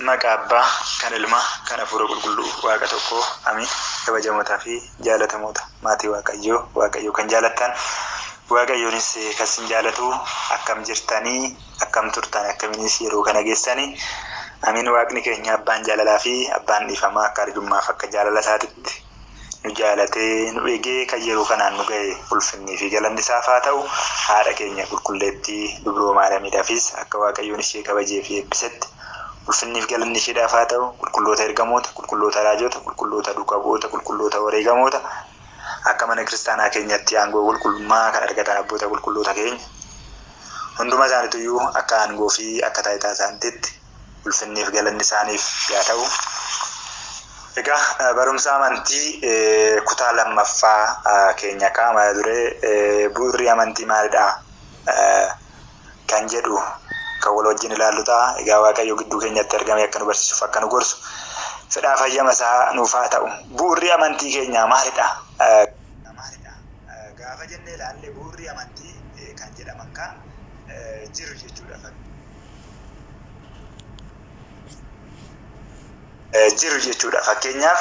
Maqaa Abbaa, kan Ilmaa, kan Hafuura Qulqulluu Waaqa tokkoo. Amiin. Kabajamootaa fi jaalatamoota maatii Waaqayyoo, Waaqayyoo kan jaalattan, Waaqayyoonis kan sin jaalatu, akkam jirtanii, akkam turtan, akkamiinis yeroo kana geessanii? Amiin. Waaqni keenya abbaan jaalalaa fi abbaan dhiifamaa akka arjummaaf akka jaalala isaatitti nu jaalatee nu eegee kan yeroo kanaan nu ga'e ulfinnii fi galanni isaaf haa ta'u. Haadha keenya qulqulleettii Dubroo Maariyaamiidhaafis akka Waaqayyoon ishee kabajee fi eebbisetti ulfinniif galanni isheedhaaf haa ta'u. Qulqulloota ergamoota, qulqulloota raajota, qulqulloota duuka bu'oota, qulqulloota wareegamoota, akka mana kiristaanaa keenyatti aangoo qulqullummaa kan argatan abboota qulqulloota keenya hunduma isaaniituyyuu akka aangoo fi akka taayitaa isaaniitti ulfinniif galanni isaaniif yaa ta'u. Egaa barumsa amantii kutaa lammaffaa keenya kaa mata duree bu'uurri amantii maalidha kan jedhu kan wal wajjin ilaallu ta'a. Egaa Waaqayyo gidduu keenyatti argamee akka nu barsiisuuf akka nu gorsu fedhaa fayyama isaa nuuf haa ta'u. Bu'uurri amantii keenyaa maalidha? Gaafa jennee ilaalle bu'uurri amantii kan jedhaman kaa jiru jechuudha. Jiru jechuudha. Fakkeenyaaf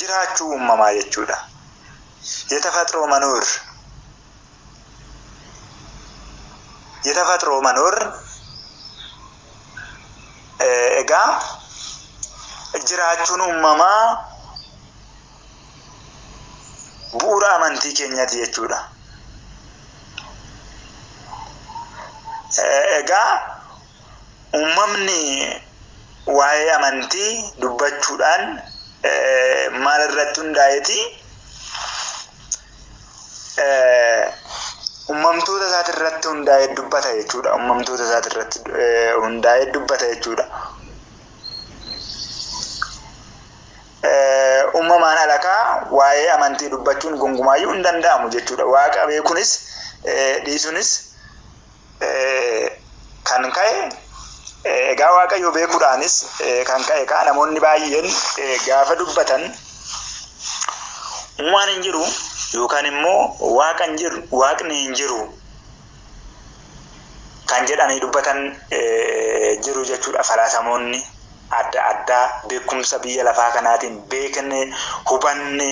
jiraachuu uumamaa jechuudha. የተፈጥሮ መኖር የተፈጥሮ መኖር egaa jiraachuun uumamaa bu'uura amantii keenyaati jechuudha. Egaa uumamni waa'ee amantii dubbachuudhaan maal irratti hundaa'eeti? Uumamtoota isaati irratti hundaa'ee dubbata jechuudha. Uumamtoota isaati irratti hundaa'ee dubbata jechuudha. Uumamaan alakaa waa'ee amantii dubbachuun gonkumaayyuu hin danda'amu jechuudha. Waaqa beekuunis dhiisuunis kan ka'e egaa Waaqayyo beekuudhaanis kan ka'e kaa namoonni baay'een gaafa dubbatan uumaan hin jiru yookaan immoo waaqa hin jiru, waaqni hin jiru kan jedhanii dubbatan jiru jechuudha. Falaasamoonni adda addaa beekumsa biyya lafaa kanaatiin beekne, hubanne,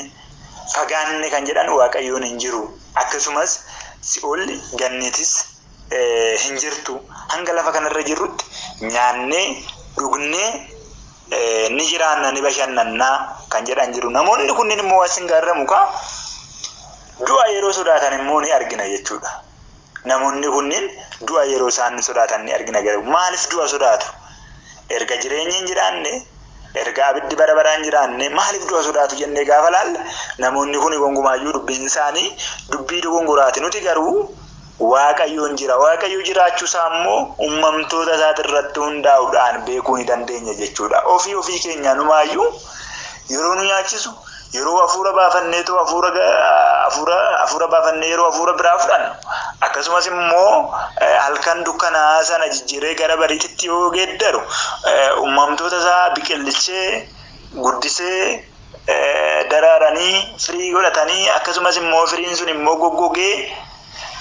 fagaanne kan jedhan Waaqayyoon hin jiru. Akkasumas si'oolli ganniitis hin jirtu. Hanga lafa kanarra jirrutti nyaannee dhugnee ni jiraanna, ni bashannannaa kan jedhan jiru. Namoonni kunneen immoo as hin gaarramu kaa du'a yeroo sodaatan immoo ni argina jechuudha. Namoonni kunneen du'a yeroo isaan sodaatan ni argina. Garuu maaliif du'a sodaatu? Erga jireenyi hin jiraanne, erga abiddi bara baraan jiraanne maaliif du'a sodaatu jennee gaafa laalle namoonni kun gonkumaayyuu dubbiin isaanii dubbii dogongoraati. Nuti garuu Waaqayyoon jira. Waaqayyo jiraachuu isaa immoo uumamtoota isaati irratti hundaa'uudhaan beekuu ni dandeenya jechuudha. Ofii ofii keenya numaayyuu yeroo nu nyaachisu, yeroo hafuura baafanneetoo hafuura baafannee yeroo hafuura biraa fudhannu, akkasumas immoo halkan dukkanaa sana jijjiiree gara bariititti yoo geeddaru, uumamtoota isaa biqilchee guddisee daraaranii firii godhatanii, akkasumas immoo firiin sun immoo goggogee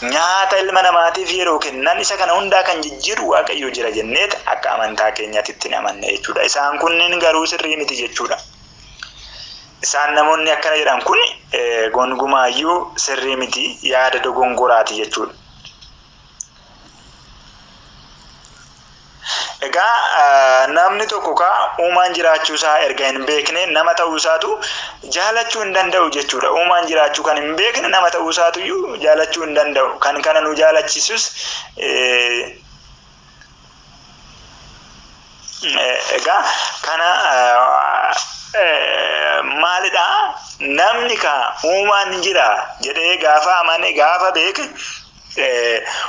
nyaata ilma namaatiif yeroo kennan, isa kana hundaa kan jijjiiru Waaqayyo jira jenneet akka amantaa keenyaatti ittiin amanna jechuudha. Isaan kunneen garuu sirrii miti jechuudha. Isaan namoonni akkana jedhan kun gongumaayyuu sirrii miti, yaada dogongoraati jechuudha. Egaa namni tokko kaa uumaan jiraachuu isaa erga hin beekne nama ta'uu isaatu jaalachuu hin danda'u jechuudha. Uumaan jiraachuu kan hin beekne nama ta'uu isaatuyyuu jaalachuu hin danda'u. Kan kana nu jaalachiisus egaa kana maalidha? Namni kaa uumaan jira jedhee gaafa amane, gaafa beeke,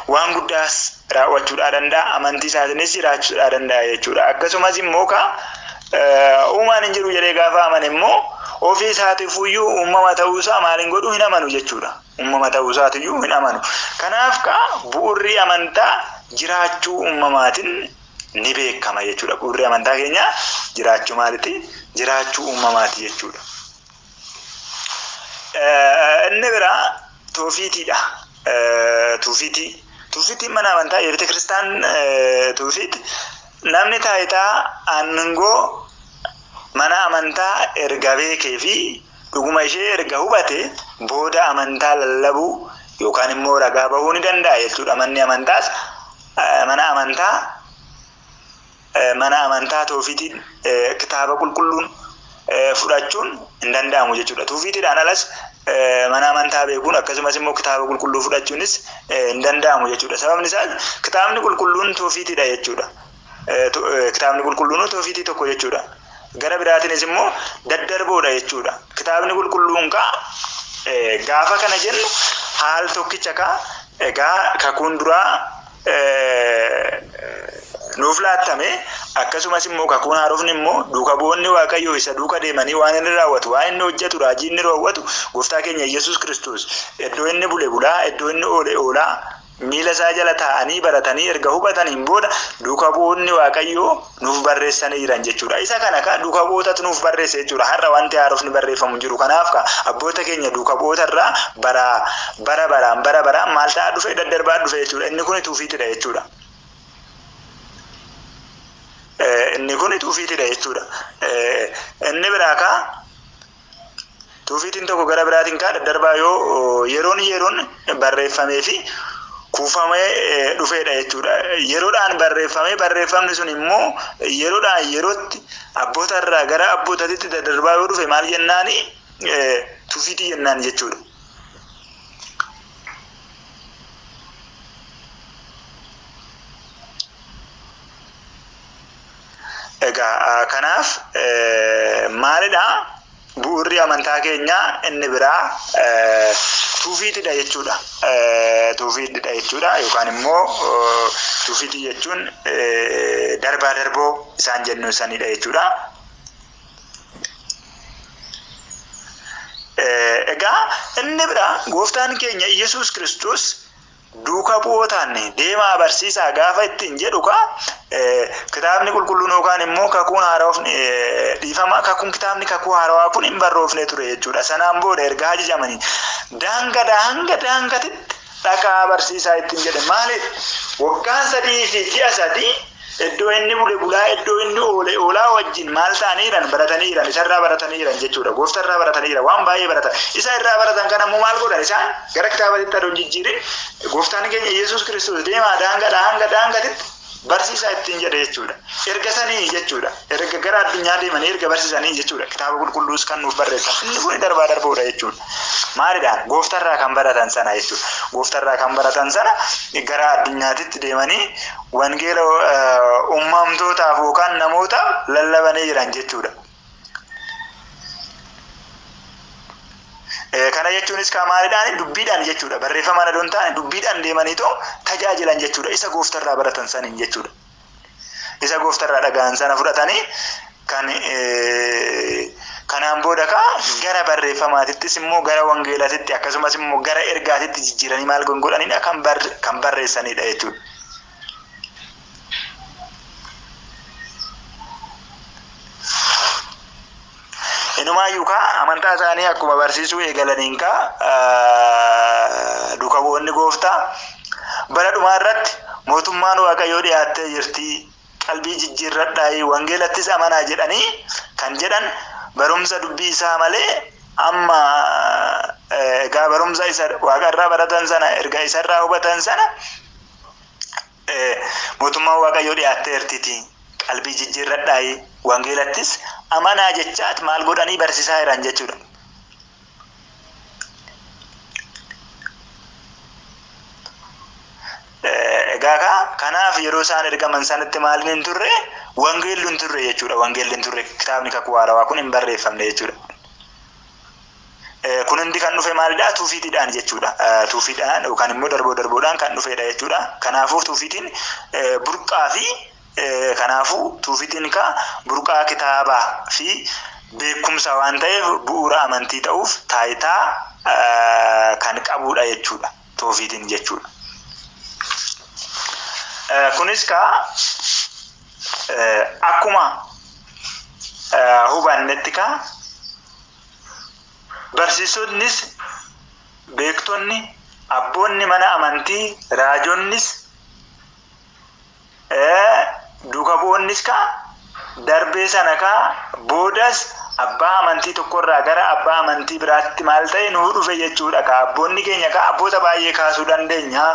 waan guddaas raawwachuudhaa danda'a, amantii isaatiinis jiraachuudhaa danda'a jechuudha. Akkasumas immoo kaa uumaan hin jiru jedhee gaafa amane immoo ofii isaatiifuyyuu uumama ta'uusaa maal hin godhu, hin amanu jechuudha. Uumama ta'uu isaatiyyuu hin amanu. Kanaaf kaa bu'uurri amantaa jiraachuu uumamaatiin ni beekama jechuudha. Bu'uurri amantaa keenyaa jiraachuu maaliti? Jiraachuu uumamaati jechuudha. Inni biraa toofiitiidha. Tuufiitii. Tuufiitiin mana amantaa የቤተ ክርስቲያን ትውፊት Namni taayitaa aangoo mana amantaa erga beekee fi dhuguma ishee erga hubate booda amantaa lallabuu yookaan immoo ragaa bahuu ni danda'a jechuudha. Manni amantaas mana amantaa toofiitiin kitaaba qulqulluun fudhachuun hin danda'amu jechuudha. Tuufiitiidhaan alas mana amantaa beekuun akkasumas immoo kitaaba qulqulluu fudhachuunis hin danda'amu jechuudha. Sababni isaas kitaabni qulqulluun tuufiitiidha jechuudha. Kitaabni qulqulluun tuufiitii tokko jechuudha. Gara biraatiinis immoo daddarboodha jechuudha. Kitaabni qulqulluun kaa gaafa kana jennu haal tokkicha kaa egaa kakuun duraa nuuf laattame, akkasumas immoo kakuun haarofni immoo duuka bu'oonni Waaqayyoo isa duuka deemanii waan inni raawwatu, waan inni hojjetu, raajii inni raawwatu, gooftaa keenya Yesuus Kiristoos iddoo inni bule bulaa, iddoo inni oole oolaa, miila isaa jala taa'anii baratanii erga hubataniin booda duuka bu'oonni Waaqayyoo nuuf barreessanii jiran jechuudha. Isa kana ka duuka bu'ootatu nuuf barreesse jechuudha. Har'a wanti haarofni barreeffamu jiru. Kanaaf ka abboota keenya duuka bu'oota irraa bara bara baraan bara baraan maal ta'aa dhufe? Daddarbaa dhufe jechuudha. Inni kun tuufiitidha jechuudha. Inni kun tuufiitidha jechuudha. Inni biraa kaa tuufiitiin tokko gara biraatiin kaa daddarbaa yoo yeroon yeroon barreeffamee fi kuufamee dhufeedha jechuudha. Yeroodhaan barreeffamee, barreeffamni sun immoo yeroodhaan yerootti abboota irraa gara abbootatti daddarbaa yoo dhufe maal jennaani? Tuufiitii jennaan jechuudha. Egaa kanaaf maalidha? Bu'uurri amantaa keenyaa inni biraa tuufiitidha jechuudha. Tuufiitidha jechuudha yookaan immoo tuufiitii jechuun darbaa darboo isaan jennu sanidha jechuudha. Egaa inni biraa gooftaan keenya Yesuus Kiristoos duuka bu'ootaan deemaa barsiisaa gaafa ittiin jedhu kaa kitaabni qulqulluun yookaan immoo kakuun haaraofni, dhiifama, kakuun kitaabni kakuu haarawaa kun hin barroofne ture jechuudha. Sanaan booda erga ajajamanii daangadhaa hanga daangatitti dhaqaa barsiisaa ittiin jedhe. Maaliif? Waggaa 3 fi ji'a 3 iddoo inni bule bulaa, iddoo inni oole oolaa wajjin maal ta'anii jiran? Baratanii jiran, isarraa baratanii jiran jechuudha. Gooftarraa baratanii jiran, waan baay'ee baratan. Isa irraa baratan kan ammoo maal godhan? Isaan gara kitaabatti adoon jijjiirin gooftaan keenya Yesuus Kiristoos deemaa daangadhaa hanga daangatitti barsiisaa ittiin jedhe jechuudha. Erga sanii jechuudha. Erga gara addunyaa deemanii erga barsiisanii jechuudha. Kitaaba qulqulluus kan nuuf barreessan. Inni kun darbaa darboodha jechuudha. Maalidhaan? Gooftarraa kan baratan sana jechuudha. Gooftarraa kan baratan sana gara addunyaatitti deemanii wangeela uumamtootaaf yookaan namootaaf lallabanii jiran jechuudha. Kana jechuunis kaa maalidhaan? Dubbiidhaan jechuudha. Barreeffamaan adoon taane dubbiidhaan deemanii too tajaajilan jechuudha. Isa gooftarraa baratan saniin jechuudha. Isa gooftarraa dhaga'an sana fudhatanii kan kanaan booda kaa gara barreeffamaatittis immoo gara wangeelaatitti akkasumas immoo gara ergaatitti jijjiiranii maal godhanidha? Kan barreessanidha jechuudha. Inumaayyuu kaa amantaa isaanii akkuma barsiisuu eegalaniin kaa duuka bu'oonni gooftaa bara dhumaa irratti mootummaan Waaqayyoo dhiyaattee jirti, qalbii jijjiirradhaa, wangeelattis amanaa jedhanii kan jedhan barumsa dubbii isaa malee amma egaa barumsa isa waaqarraa baratan sana erga isarraa hubatan sana mootummaan Waaqayyoo dhiyaatteertiti, qalbii jijjiirradhaa, wangeelattis amanaa jechaat maal godhanii barsiisaa jiran jechuudha. Egaa kaa kanaaf yeroo isaan ergaman sanatti maaliin hin turre? Wangeelli hin turre jechuudha. Wangeelli hin turre, kitaabni kakuu haarawaa kun hin barreeffamne jechuudha. Kun hundi kan dhufe maalidha? Tuufiitiidhaan jechuudha. Tuufiidhaan yookaan immoo darboo darboodhaan kan dhufedha jechuudha. Kanaafuu tuufiitiin burqaa fi kanaafuu tuufiitiin kaa burqaa kitaabaa fi beekumsa waan ta'eef bu'uura amantii ta'uuf taayitaa kan qabudha jechuudha. Tuufiitiin jechuudha. Kunis kaa akkuma hubannetti kaa barsiisonnis, beektonni, abboonni mana amantii, raajonnis, Duuka bu'oonnis kaa darbee sana kaa boodas abbaa amantii tokkorraa gara abbaa amantii biraatti maal ta'e nuu dhufe jechuudha. Kaa abboonni keenya kaa abboota baay'ee kaasuu dandeenya.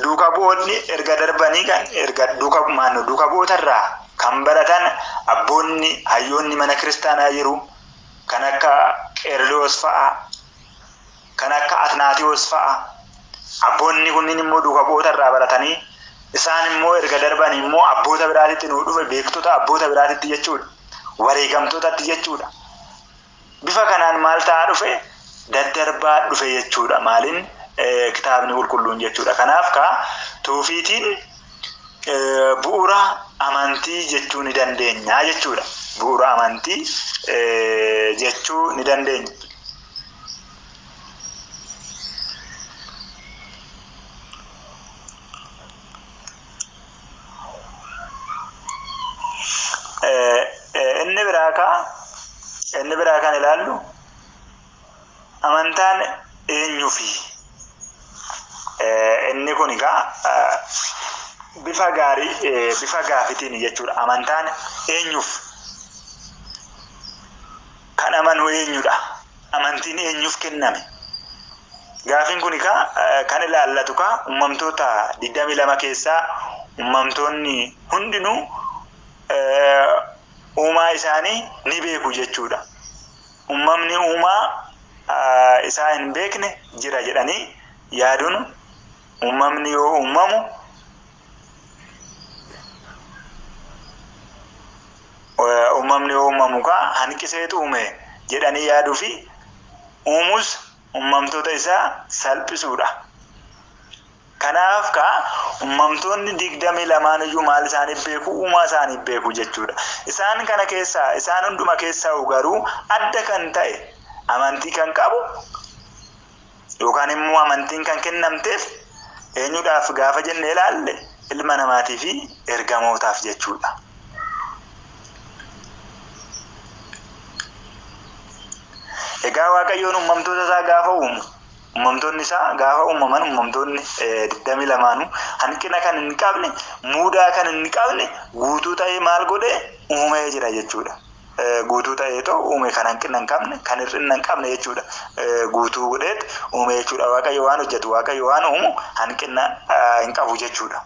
Duuka bu'oonni erga darbanii kan erga duuka maanno duuka bu'ootarraa kan baratan abboonni hayyoonni mana kiristaanaa jiru. Kan akka Qeerloos fa'a, kan akka Atnaatiyoos fa'a. Abboonni kunniin immoo duuka bu'ootarraa baratanii isaan immoo erga darbanii immoo abboota biraatitti nuu dhufe, beektota abboota biraatitti jechuudha. Wareegamtootatti jechuudha. Bifa kanaan maal ta'aa dhufe? Daddarbaa dhufe jechuudha. Maaliin? Kitaabni qulqulluun jechuudha. Kanaaf kaa tuufiitiin bu'uura amantii jechuu ni dandeenya jechuudha. Bu'uura amantii jechuu ni dandeenya. Inni biraa kaa inni biraa kan ilaallu amantaan eenyuufi? Inni kun egaa bifa gaarii bifa gaafitiin jechuudha. Amantaan eenyuuf? Kan amanu eenyudha? Amantiin eenyuuf kenname? Gaafiin kun egaa kan ilaallatu kaa uumamtoota 22 keessaa uumamtoonni hundinuu uumaa isaanii ni beeku jechuudha. Uumamni uumaa isaa hin beekne jira jedhanii yaaduun uumamni yoo uumamu uumamni yoo uumamu kaa hanqiseetu uume jedhanii yaaduu fi uumuus uumamtoota isaa salphisuudha. Kanaaf kaa uumamtoonni 22 iyyuu maal isaaniif beeku? Uumaa isaaniif beeku jechuudha. Isaan kana keessaa isaan hunduma keessaa garuu adda kan ta'e amantii kan qabu yookaan immoo amantiin kan kennamteef eenyuudhaaf gaafa jennee ilaalle ilma namaatii fi ergamootaaf jechuudha. Egaa Waaqayyoon uumamtoota isaa gaafa uumu, uumamtoonni isaa gaafa uumaman uumamtoonni 22 hanqina kan hin qabne, muudaa kan hin qabne guutuu ta'ee maal godhee uumee jira jechuudha. Guutuu ta'ee too uume kan hanqina hin qabne, kan hir'ina hin qabne jechuudha. Guutuu godheet uume jechuudha. Waaqayyo waan hojjetu, Waaqayyo waan uumu hanqina hin qabu jechuudha.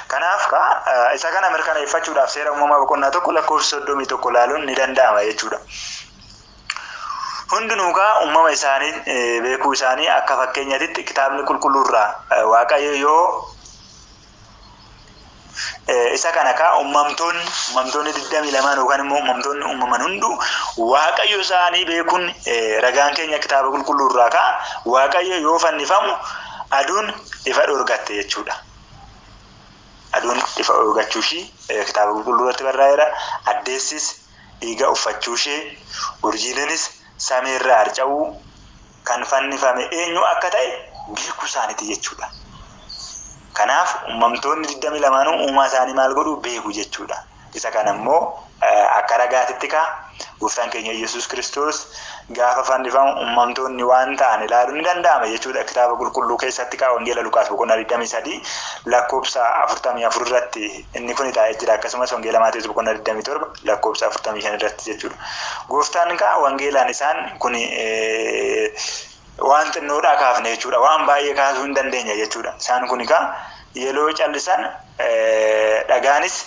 Kanaaf kaa isa kana mirkaneeffachuudhaaf seera uumamaa boqonnaa 1 lakkoofsa 31 ilaaluun ni danda'ama jechuudha. Hundinuu kaa uumama isaanii beekuu isaanii akka fakkeenyatitti kitaabni qulqulluurraa Waaqayyo yoo isa kana kaa uumamtoonni 22 yookaan immoo uumamtoonni uumaman hunduu Waaqayyo isaanii beekuun ragaan keenya kitaaba qulqulluurraa kaa Waaqayyo yoo fannifamu aduun ifa dhorgatte jechuudha. Aduun ifa dhorgachuu ishii kitaaba qulqulluu irratti barraa'eera. Addeessis dhiiga uffachuu ishee, urjiileenis samii irraa harca'uu kan fannifame eenyu akka ta'e beekuu isaaniiti jechuudha. Kanaaf uumamtoonni 22 uumaa isaanii maal godhu beeku jechuudha. Isa kana immoo akka ragaatitti kaa gooftaan keenya Yesuus Kiristoos gaafa fannifamu uumamtoonni waan ta'an ilaaluun ni danda'ama jechuudha. Kitaaba qulqulluu keessatti kaa Wangeela Luqaas boqonnaa 23 lakkoofsa 44 irratti inni kun taa'ee jira. Akkasumas Wangeela Maatewos boqonnaa 27 lakkoofsa 45 irratti jechuudha. Gooftaan kaa wangeelaan isaan kun waan xinnoodhaa kaafne jechuudha. Waan baay'ee kaasuu hin dandeenya jechuudha. Isaan kun kaa yeroo callisan dhagaanis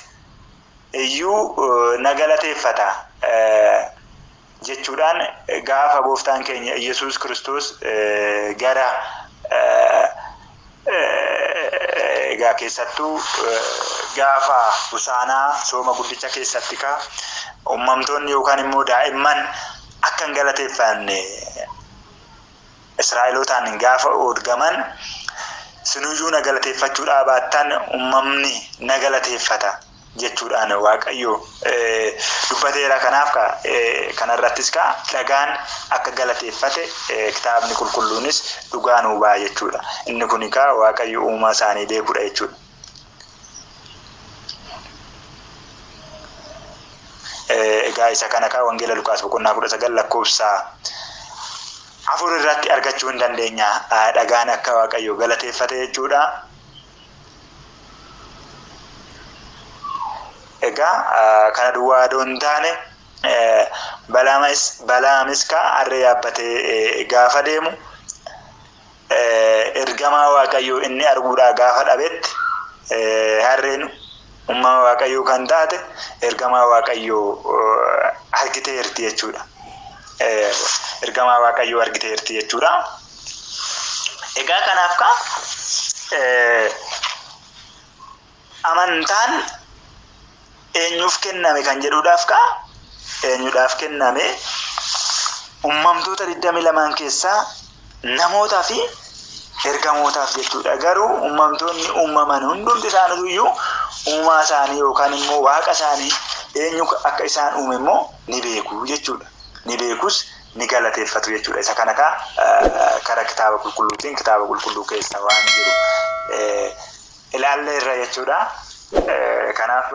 iyyuu na galateeffata jechuudhaan gaafa gooftaan keenya Yesuus Kiristoos gara egaa keessattuu gaafa Hosaanaa sooma guddicha keessatti kaa uumamtoonni yookaan immoo daa'imman akka hin galateeffanne Israa'elootaan gaafa oodgaman sinuyyuu na galateeffachuudhaa baattan uumamni na galateeffata jechuudhaan Waaqayyo dubbateera. Kanaaf kanarrattis kaa dhagaan akka galateeffate kitaabni qulqulluunis dhugaa nuu ba'a jechuudha. Inni kun kaa Waaqayyo uumaa isaanii beekuudha jechuudha. Egaa isa kana kaa Wangeela Luqaas boqonnaa 19 lakkoofsa 4 irratti argachuu hin dandeenya. Dhagaan akka Waaqayyo galateeffate jechuudha. Egaa kana duwwaa adoo hin taane Balaamis kaa harree yaabbatee gaafa deemu ergamaa Waaqayyoo inni arguudhaa gaafa dhabetti harreen uumama Waaqayyoo kan taate ergamaa Waaqayyoo argiteerti jechuudha. Ergamaa Waaqayyoo argiteerti jechuudha. Egaa kanaaf kaa amantaan eenyuuf kenname kan jedhuudhaaf kaa eenyudhaaf kenname uumamtoota 22 keessaa namootaa fi ergamootaaf jechuudha. Garuu uumamtoonni uumaman hundumti isaaniitu uumaa isaanii yookaan immoo waaqa isaanii eenyu akka isaan uume immoo ni beeku jechuudha. Ni beekus ni galateeffatu jechuudha. Isa kana kaa karaa kitaaba qulqulluutiin kitaaba qulqulluu keessa waan jiru ilaalleerra jechuudha. Kanaaf.